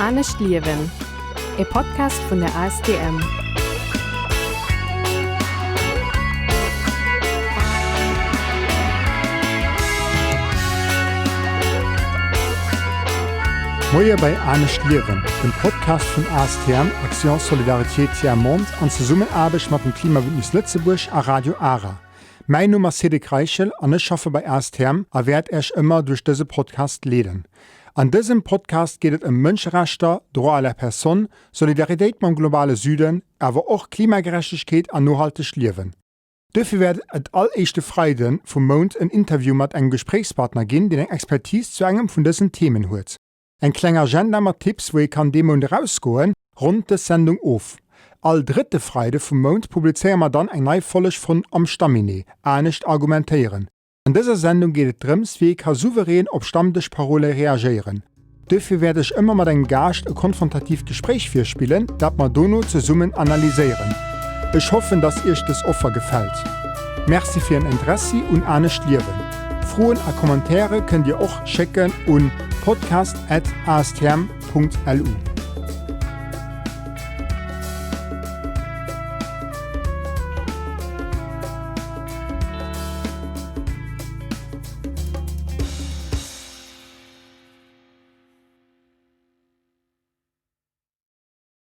Anescht liewen, e Podcast vun der ASTM. Moie bei Anescht liewen, dem Podcast vun ASTM, Action Solidarité Tiers Monde, an Zesummenaarbecht mat dem Klimabündnis Lëtzebuerg a Radio Ara. Mäin Numm ass Cédric Reichel an ech schaffe bei ASTM a wäert Äech ëmmer duerch dëse Podcast leeden. An dësem Podcast geet et ëm Mënscherechter, Droit à la personne, Solidaritéit mam globale Süden, awer och Klimagerechtegkeet an nohaltegt Liewen. Duerfir wäert et all éischte Freide vum Mount en Interview mat engem Gespréichspartner ginn, deen eng Expertise zu engem vun dësen Themen huet. Eng kleng Agenda mat Tipps wou ee kann dee Mount erausgoen, ronnt dës Sendung of. All drëtte Freide vum Mount publizéiere mer dann eng nei Folleg vun Am Stamminee, anescht argumentéieren. An dëser Sendung geet et drëms wéi ee ka souverän op Stammdëschparole reagéieren. Duerfir wäert ech ëmmer mat engem Gaascht e konfrontatiivt Gespréich virspillen, dat mer dono zesummen analyséieren. Ech hoffen dass iech dës Offer gefält. Merci fir en Interessi un Anescht Liewen. Froen a Commentaire kënnt dir och schécken un podcast at astm.lu.